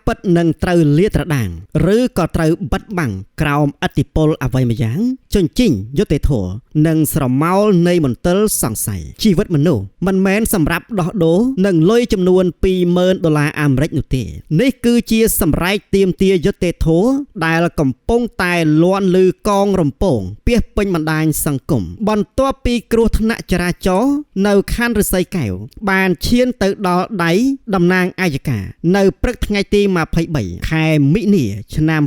ពិតនឹងត្រូវលាតត្រដាង ឬក៏ត្រូវបិទបាំងក្រោមឥទ្ធិពលអ្វីម្យ៉ាងជញ្ជីងយុត្តិធម៌និងស្រមោលនៃមន្ទិលសង្ស័យជីវិតមនុស្សមិនមែនសម្រាប់ដោះដូរនឹងលុយចំនួន20,000ដុល្លារអាមេរិកនោះទេនេះគឺជាសម្រែកទាមទារយុត្តិធម៌ដែលកំពុងតែលាន់ឮកងរំពងពាសពេញបណ្ដាញសង្គមបន្ទាប់ពីគ្រោះថ្នាក់ចរាចរណ៍នៅខណ្ឌឫស្សីកែវបានឈានទៅដល់ដៃតំណាងអយ្យការនៅព្រឹកថ្ងៃទី23ខែមិនិនាឆ្នាំ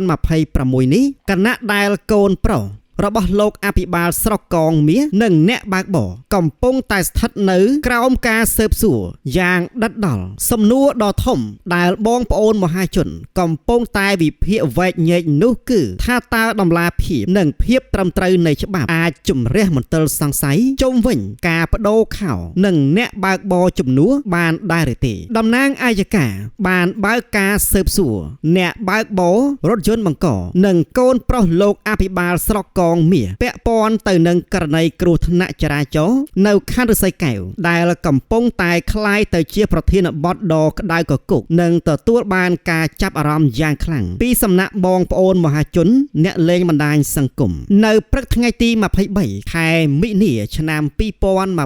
2026នេះគណៈដែលកូនប្រុសរបស់លោកអភិបាលស្រុកកងមាសនិងអ្នកបើកបរកំពុងតែស្ថិតនៅក្រោមការស៊ើបសួរយ៉ាងដិតដល់សំណួរដ៏ធំដែលបងប្អូនមហាជនកំពុងតែវិភាគវែកញែកនោះគឺថាតើតម្លាភាពនិងភាពត្រឹមត្រូវនៃច្បាប់អាចជំរះមន្ទិលសង្ស័យជុំវិញការបដូរខោនិងអ្នកបើកបរជំនួសបានដែរឬទេតំណាងអយ្យការបានបើកការស៊ើបសួរអ្នកបើកបររថយន្តបង្កនិងកូនប្រុសលោកអភិបាលស្រុកកងមាសពាក់ព័ន្ធទៅនឹងករណីគ្រោះថ្នាក់ចរាចរណ៍នៅខណ្ឌឫស្សីកែវដែលកំពុងតែក្លាយទៅជាប្រធានបទដ៏ក្តៅគគុកនិងទទួលបានការចាប់អារម្មណ៍យ៉ាងខ្លាំងពីសំណាក់បងប្អូនមហាជនអ្នកលេងបណ្ដាញសង្គមនៅព្រឹកថ្ងៃទី23ខែមិនិនាឆ្នាំ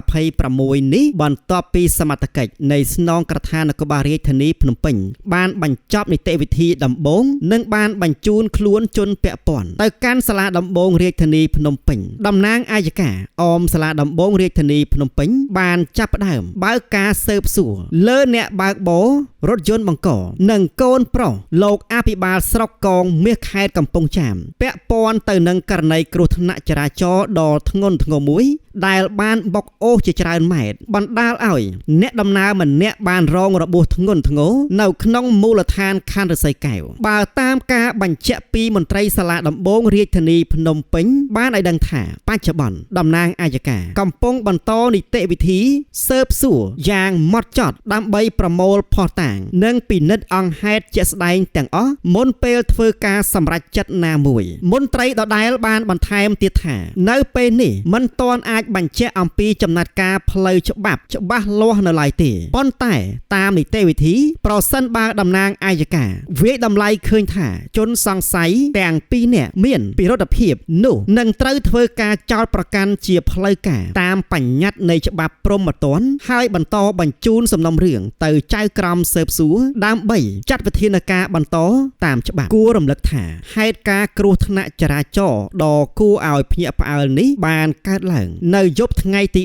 2026នេះបន្ទាប់ពីសមត្ថកិច្ចនៃស្នងការដ្ឋាននគរបាលរាជធានីភ្នំពេញបានបញ្ចប់នីតិវិធីដំបូងនិងបានបញ្ជូនខ្លួនជនពាក់ព័ន្ធទៅកាន់សាលាដំបូងរាជធានីភ្នំពេញតំណាងអយ្យការអមសាលាដំបូងរាជធានីភ្នំពេញបានចាប់ផ្ដើមបើកការស៊ើបសួរលើអ្នកបើកបររថយន្តបង្កនិងកូនប្រុសលោកអភិបាលស្រុកកងមាសខេត្តកំពង់ចាមពាក់ព័ន្ធទៅនឹងករណីគ្រោះថ្នាក់ចរាចរណ៍ដ៏ធ្ងន់ធ្ងរមួយដែលបានបុកអូសជាច្រើនម៉ែត្របណ្ដាលឲ្យអ្នកដំណើរម្នាក់បានរងរបួសធ្ងន់ធ្ងរនៅក្នុងមូលដ្ឋានខណ្ឌឫស្សីកែវបើតាមការបញ្ជាក់ពីមន្ត្រីសាលាដំបូងរាជធានីភ្នំពេញបានឲ្យដឹងថាបច្ចុប្បន្នតំណាងអយ្យការកំពុងបន្តនីតិវិធីស៊ើបសួរយ៉ាងម៉ត់ចត់ដើម្បីប្រមូលភស្តុតាងនិងពិនិត្យអង្គហេតុជាក់ស្ដែងទាំងអស់មុនពេលធ្វើការសម្រេចចិត្តណាមួយមន្ត្រីដដែលបានបន្ថែមទៀតថានៅពេលនេះមិនទាន់អាចបញ្ជាក់អំពីចំណាត់ការផ្លូវច្បាប់ច្បាស់លាស់នៅឡើយទេប៉ុន្តែតាមនីតិវិធីប្រសិនបើតំណាងអយ្យការវាយតម្លៃឃើញថាជនសង្ស័យទាំងពីរនាក់មានពិរុទ្ធភាពនោះនឹងត្រូវធ្វើការចោទប្រកាន់ជាផ្លូវការតាមបញ្ញត្តិនៃច្បាប់ព្រហ្មទណ្ឌហើយបន្តបញ្ជូនសំណុំរឿងទៅចៅក្រមស៊ើបសួរដើម្បីចាត់វិធានការបន្តតាមច្បាប់គួររំលឹកថាហេតុការណ៍គ្រោះថ្នាក់ចរាចរណ៍ដ៏គួរឲ្យភ្ញាក់ផ្អើលនេះបានកើតឡើងនៅយប់ថ្ងៃទី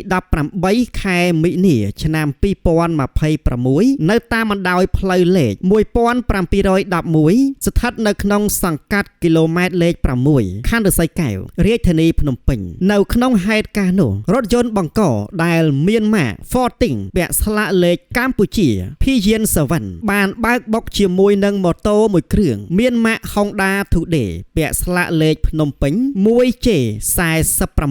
18ខែមិនិនាឆ្នាំ2026នៅតាមបណ្ដោយផ្លូវលេខ1711ស្ថិតនៅក្នុងសង្កាត់គីឡូម៉ែត្រលេខ6ខណ្ឌឫស្សីកែវរាជធានីភ្នំពេញនៅក្នុងហេតុការណ៍នោះរថយន្តបង្កដែលមានម៉ាក Forting ពាក់ស្លាកលេខកម្ពុជា Pigeon 7បានបើកបុកជាមួយនឹងម៉ូតូមួយគ្រឿងមានម៉ាក Honda Today ពាក់ស្លាកលេខភ្នំពេញ 1J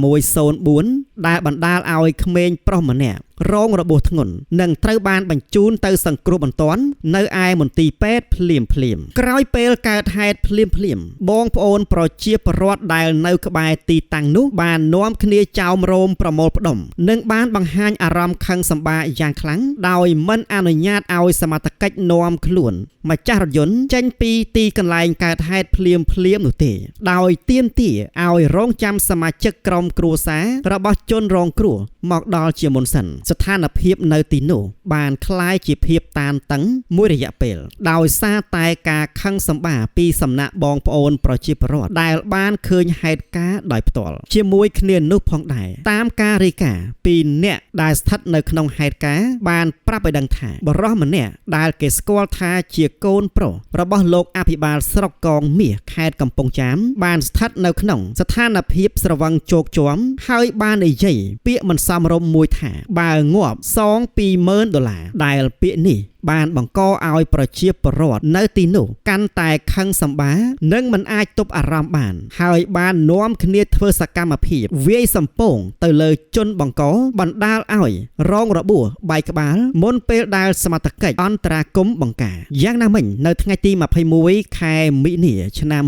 4604ដែលបណ្ដាលឲ្យក្មេងប្រុសម្នាក់រងរបួសធ្ងន់និងត្រូវបានបញ្ជូនទៅសង្គ្រោះបន្ទាន់នៅឯមន្ទីរពេទ្យភ្លាមភ្លាមក្រោយពេលកើតហេតុភ្លាមភ្លាមបងប្អូនប្រជាពលរដ្ឋដែលនៅក្បែរទីតាំងនោះបាននាំគ្នាចោមរោមប្រមូលផ្ដុំនិងបានបង្ហាញអារម្មណ៍ខឹងសម្បាយ៉ាងខ្លាំងដោយមិនអនុញ្ញាតឲ្យសមត្ថកិច្ចនាំខ្លួនម្ចាស់រថយន្តចេញពីទីកន្លែងកើតហេតុភ្លាមភ្លាមនោះទេដោយទាមទារឲ្យរងចាំសមាជិកក្រុមគ្រួសាររបស់ជនរងគ្រោះមកដល់ជាមុនសិនស្ថានភាពនៅទីនោះបានក្លាយជាភាពតានតឹងមួយរយៈពេលដោយសារតែការខឹងសម្បាពីសំណាក់បងប្អូនប្រជាពលរដ្ឋដែលបានឃើញហេតុការណ៍ដោយផ្ទាល់ជាមួយគ្នានោះផងដែរតាមការរាយការណ៍ពីអ្នកដែលស្ថិតនៅក្នុងហេតុការណ៍បានប្រាប់ឲ្យដឹងថាបុរសម្នាក់ដែលគេស្គាល់ថាជាកូនប្រុសរបស់លោកអភិបាលស្រុកកងមាសខេត្តកំពង់ចាមបានស្ថិតនៅក្នុងស្ថានភាពស្រវឹងជោគជាំហើយបាននិយាយពាក្យមិនសមរម្យមួយថាបើងាប់សង20,000ដុល្លារដែលពាក្យនេះបានបង្កឲ្យប្រជាពលរដ្ឋនៅទីនោះកាន់តែខឹងសម្បានិងមិនអាចទប់អារម្មណ៍បានហើយបាននាំគ្នាធ្វើសកម្មភាពវាយសំពងទៅលើជនបង្កបណ្ដាលឲ្យរងរបួសបែកក្បាលមុនពេលដែលសមត្ថកិច្ចអន្តរាគមន៍បង្ការយ៉ាងណាមិញនៅថ្ងៃទី21ខែមិនិនាឆ្នាំ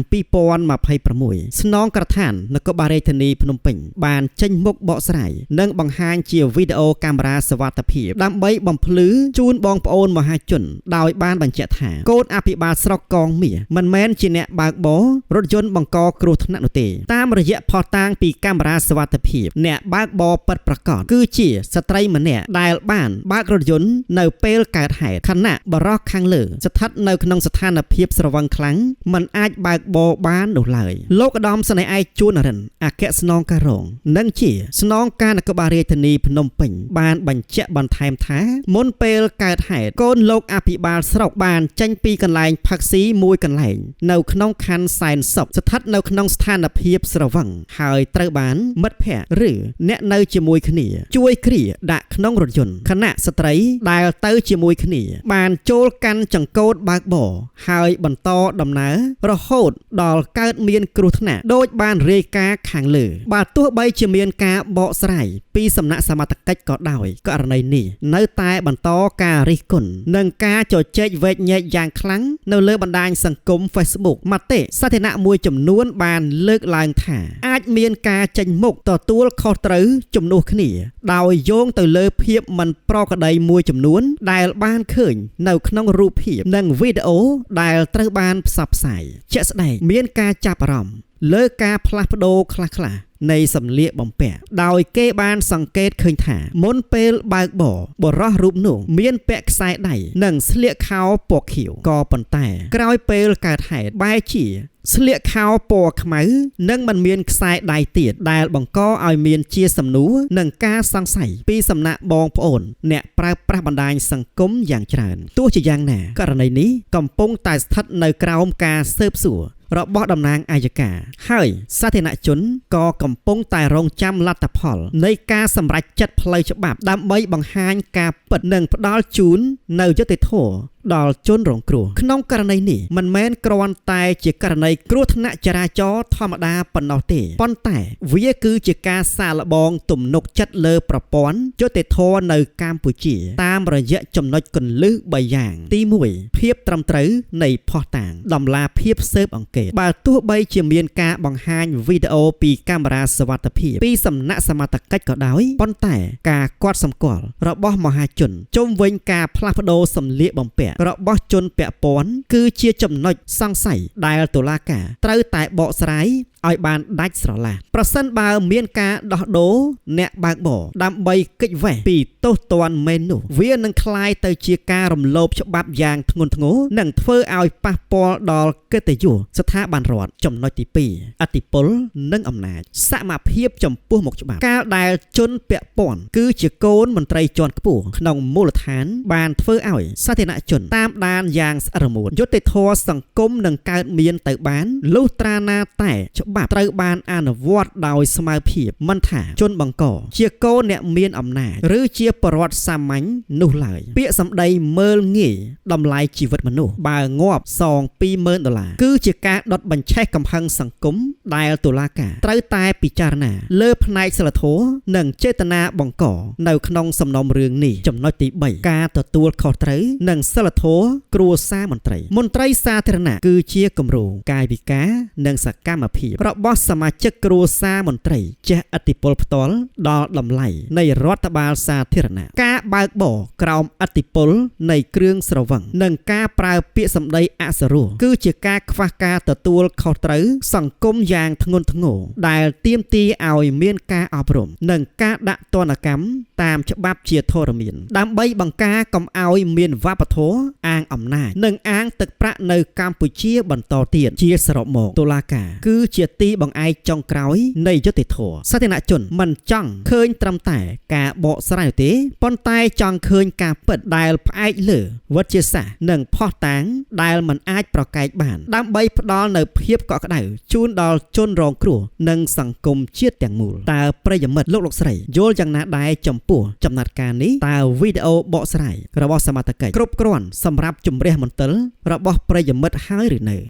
2026ស្នងការដ្ឋាននគរបាលរាជធានីភ្នំពេញបានចេញមុខបកស្រាយនិងបង្ហាញជាវីដេអូកាមេរ៉ាសុវត្ថិភាពដើម្បីបំភ្លឺជូនបងប្អូនម ហាជនដោយបានបញ្ជាក់ថាកូនអភិបាលស្រុកកងមាសមិនមែនជាអ្នកបើកបររថយន្តបង្កគ្រោះថ្នាក់នោះទេតាមរយៈភស្តុតាងពីកាមេរ៉ាសុវត្ថិភាពអ្នកបើកបរពិតប្រាកដគឺជាស្ត្រីម្នាក់ដែលបានបើករថយន្តនៅពេលកើតហេតុខណៈបុរសខាងលើស្ថិតនៅក្នុងស្ថានភាពស្រវឹងខ្លាំងមិនអាចបើកបរបាននោះឡើយលោកឧត្តមសេនីយ៍ឯកជួននរិនអគ្គស្នងការរងនិងជាស្នងការនគរបាលរាជធានីភ្នំពេញបានបញ្ជាក់បន្ថែមថាមុនពេលកើតហេតុកូនលោកអភិបាលស្រុកបានចេញពីកន្លែងផឹកស៊ីមួយកន្លែងនៅក្នុងខណ្ឌសែនសុខស្ថិតនៅក្នុងស្ថានភាពស្រវឹងហើយត្រូវបានមិត្តភ័ក្តិឬអ្នកនៅជាមួយគ្នាជួយគ្រាដាក់ក្នុងរថយន្តខណៈស្ត្រីដែលទៅជាមួយគ្នាបានចូលកាន់ចង្កូតបើកបរហើយបន្តដំណើររហូតដល់កើតមានគ្រោះថ្នាក់ដោយបានរាយការណ៍ខាងលើបើទោះបីជាមានការបកស្រាយពីសំណាក់សមត្ថកិច្ចក៏ដោយករណីនេះនៅតែបន្តការរិះគន់និងការជជែកវែកញែកយ៉ាងខ្លាំងនៅលើបណ្ដាញសង្គម Facebook មតិសាធារណៈមួយចំនួនបានលើកឡើងថាអាចមានការចេញមុខទទួលខុសត្រូវជំនួសគ្នាដោយយោងទៅលើភាពមិនប្រក្រតីមួយចំនួនដែលបានឃើញនៅក្នុងរូបភាពនិងវីដេអូដែលត្រូវបានផ្សព្វផ្សាយជាក់ស្ដែងមានការចាប់អារម្មណ៍លើការផ្លាស់ប្ដូរខ្លះៗនៃសម្លៀកបំពាក់ដោយគេបានសង្កេតឃើញថាមុនពេលបើកបរបរោះរូបនោះមានពាក់ខ្សែដៃនិងស្លៀកខោពណ៌ខៀវក៏ប៉ុន្តែក្រោយពេលកើតហេតុបែរជាស្លៀកខោពណ៌ខ្មៅនិងមិនមានខ្សែដៃទៀតដែលបង្កឲ្យមានជាសំណួរនិងការសង្ស័យពីសំណាក់បងប្អូនអ្នកប្រើប្រាស់បណ្ដាញសង្គមយ៉ាងច្រើនទោះជាយ៉ាងណាករណីនេះកំពុងតែស្ថិតនៅក្រោមការស៊ើបសួររបស់តំណាងអយ្យការហើយសាធារណជនក៏កំពុងតែរងចាំលទ្ធផលនៃការសម្រេចចិត្តផ្លូវច្បាប់ដើម្បីបង្ហាញការពិតនិងផ្ដល់ជូននូវយុត្តិធម៌ដល់ជនរងគ្រោះក្នុងករណីនេះមិនមែនគ្រាន់តែជាករណីគ្រោះថ្នាក់ចរាចរណ៍ធម្មតាប៉ុណ្ណោះទេប៉ុន្តែវាគឺជាការសាកល្បងទំនុកចិត្តលើប្រព័ន្ធយុត្តិធម៌នៅកម្ពុជាតាមរយៈចំណុចគន្លឹះ3យ៉ាងទី1ភាពត្រឹមត្រូវនៃភស្តុតាងតម្លាភាពស៊ើបអង្កេតបើទោះបីជាមានការបង្ហាញវីដេអូពីកាមេរ៉ាសុវត្ថិភាពពីសំណាក់សមត្ថកិច្ចក៏ដោយប៉ុន្តែការកត់សម្គាល់របស់មហាជនជុំវិញការផ្លាស់ប្ដូរសម្លៀកបំពាក់របស់ជនពាក់ព័ន្ធគឺជាចំណុចសង្ស័យដែលតុលាការត្រូវតែបកស្រាយឲ្យបានដាច់ស្រឡះប្រសិនបើមានការដោះដូរអ្នកបើកបរដើម្បីគេចវេះពីទោសទណ្ឌមែននោះវានឹងក្លាយទៅជាការរំលោភច្បាប់យ៉ាងធ្ងន់ធ្ងរនិងធ្វើឲ្យប៉ះពាល់ដល់កិត្តិយសស្ថាប័នរដ្ឋចំណុចទី2ឥទ្ធិពលនិងអំណាចសមភាពចំពោះមុខច្បាប់កាលដែលជនពាក់ព័ន្ធគឺជាកូនមន្ត្រីជាន់ខ្ពស់ក្នុងមូលដ្ឋានបានធ្វើឲ្យសាធារណជនតាមដានយ៉ាងស្អិតរមួតយុត្តិធម៌សង្គមនឹងកើតមានទៅបានលុះត្រាណាតែច្បាប់ត្រូវបានអនុវត្តដោយស្មើភាពមិនថាជនបង្កជាកូនអ្នកមានអំណាចឬជាពលរដ្ឋសាមញ្ញនោះឡើយពាក្យសម្ដីមើលងាយតម្លៃជីវិតមនុស្សបើងាប់សង 20,000 ដុល្លារគឺជាការដុតបញ្ឆេះកំហឹងសង្គមដែលតុលាការត្រូវតែពិចារណាលើផ្នែកសីលធម៌និងចេតនាបង្កនៅក្នុងសំណុំរឿងនេះចំណុចទី3ការទទួលខុសត្រូវនិងសីលធម៌គ្រួសារមន្ត្រីសាធារណៈគឺជាគំរូកាយវិការនិងសកម្មភាពរបស់សមាជិកគ្រួសារមន្ត្រីជះឥទ្ធិពលផ្ទាល់ដល់តម្លៃនៃរដ្ឋបាលសាធារណៈការបើកបរក្រោមឥទ្ធិពលនៃគ្រឿងស្រវឹងនិងការប្រើពាក្យសម្ដីអសុរោះគឺជាការខ្វះការទទួលខុសត្រូវសង្គមយ៉ាងធ្ងន់ធ្ងរដែលទាមទារឲ្យមានការអប់រំនិងការដាក់ទណ្ឌកម្មតាមច្បាប់ជាធរមានដើម្បីបង្ការកុំឲ្យមានវប្បធម៌អាងអំណាចនិងអាងទឹកប្រាក់នៅកម្ពុជាបន្តទៀតជាសរុបមកតុលាការគឺជាទីបង្អែកចុងក្រោយនៃយុត្តិធម៌សាធារណជនមិនចង់ឃើញត្រឹមតែការបកស្រាយនោះទេប៉ុន្តែចង់ឃើញការពិតដែលផ្អែកលើវិទ្យាសាស្ត្រនិងភស្តុតាងដែលមិនអាចប្រកែកបានដើម្បីផ្ដល់នូវភាពកក់ក្ដៅជូនដល់ជនរងគ្រោះនិងសង្គមជាតិទាំងមូលតើប្រិយមិត្តលោកស្រីយល់យ៉ាងណាដែរចំពោះចំណាត់ការនេះតើវីដេអូបកស្រាយរបស់សមត្ថកិច្ចគ្រប់គ្រាន់សម្រាប់ជំរះមន្ទិលរបស់ប្រិយមិត្តហើយឬនៅ